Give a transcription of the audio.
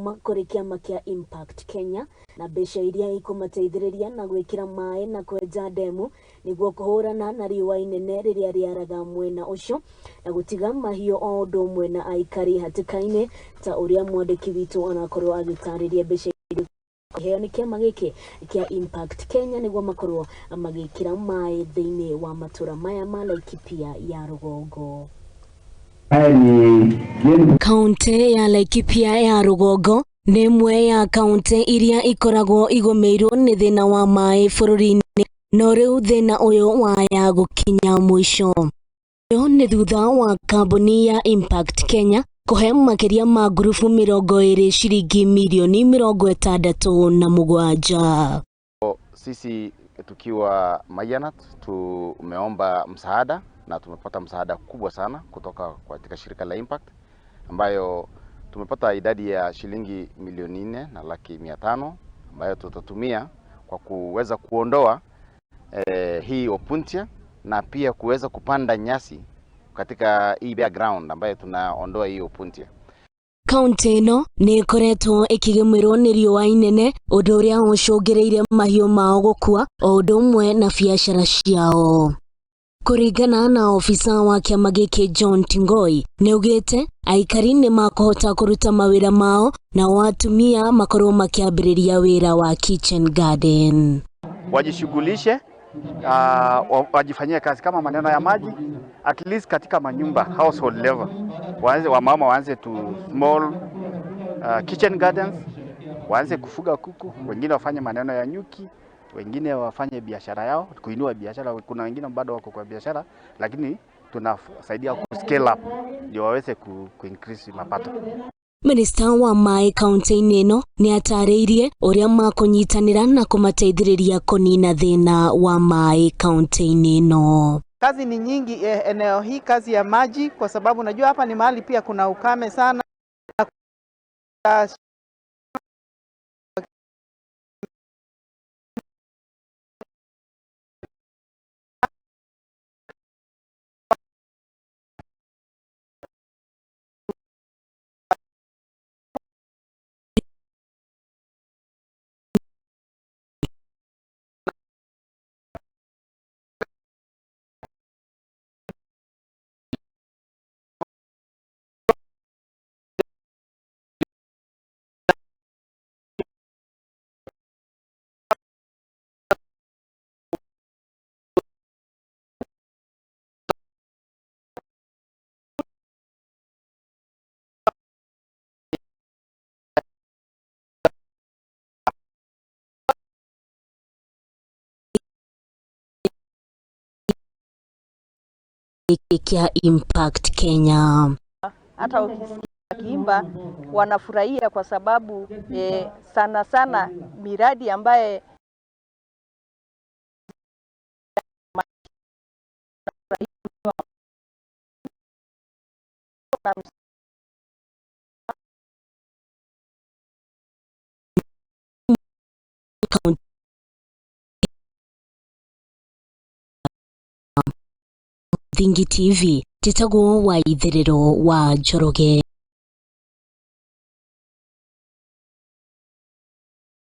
kuma kũrĩ kĩama kĩa Impact Kenya na mbeca iria ikũmateithĩrĩria na gwĩkĩra maĩ na kwenja ndemu nĩguo kũhũrana na riũa inene rĩrĩa rĩaraga mwena ũcio na gũtiga mahiũ o ũndũ ũmwe na aikari hatĩka-inĩ ta ũrĩa mwandĩki witũ arakorwo agĩtarĩria. Mbeca iria iheo nĩ kĩama gĩkĩ kĩa Impact Kenya nĩguo makorwo magĩkĩra maĩ thĩinĩ wa matũra maya ma Laikipia ya rũgongo. Kaunti ya Laikipia ya rũgongo nĩ ĩmwe ya kaunti iria ikoragwo igũmĩirwo nĩ thĩna wa maĩ bũrũri-inĩ, no rĩu thĩna ũyũ waya gũkinya mũico. Ũyũ nĩ thutha wa kambuni ya Impact Kenya kũhe makĩria ma ngurubu 20 ciringi mirioni 67. Sisi tukiwa Mayanat tumeomba msaada na tumepata msaada kubwa sana kutoka katika shirika la Impact, ambayo tumepata idadi ya shilingi 4,500,000 ambayo tutatumia kwa kuweza kuondoa hii opuntia na pia kuweza kupanda nyasi katika hii bare ground ambayo tunaondoa hii opuntia. Kaunti ĩno nĩ ĩkoretwo ĩkĩgũmĩrwo nĩ riũa inene, ũndũ ũrĩa ũcũngĩrĩirie mahiũ mao gũkua o ũndũ ũmwe na biacara ciao. Kũringana na obitha wa kĩama gĩkĩ John Tingoi, nĩ augĩte aikari nĩ makũhota kũruta mawĩra mao nao atumia makorwo makĩambĩrĩria wĩra wa kitchen garden. Wajishughulishe, wajifanyie kazi kama maneno ya maji, at least katika manyumba, household level, waanze, wamama waanze tu small kitchen gardens, waanze kufuga kuku, wengine wafanye maneno ya nyuki, wengine wafanye biashara yao, kuinua biashara. Kuna wengine bado wako kwa biashara, lakini tunasaidia ku scale up ndio waweze ku increase mapato. Minista wa maĩ kaunti-inĩ ĩno nĩ atarĩirie ũrĩa makũnyitanĩra na kũmateithĩrĩria kũnina thĩna wa maĩ kaunti-inĩ ĩno. Kazi ni nyingi eneo hii, kazi ya maji, kwa sababu najua hapa ni mahali pia kuna ukame sana. Na Kĩa Impact Kenya. Hata ukisikia wakiimba wanafurahia kwa sababu sana sana miradi ambaye Kaunti Thingi TV, njĩtagwo wa Itherero wa Njoroge.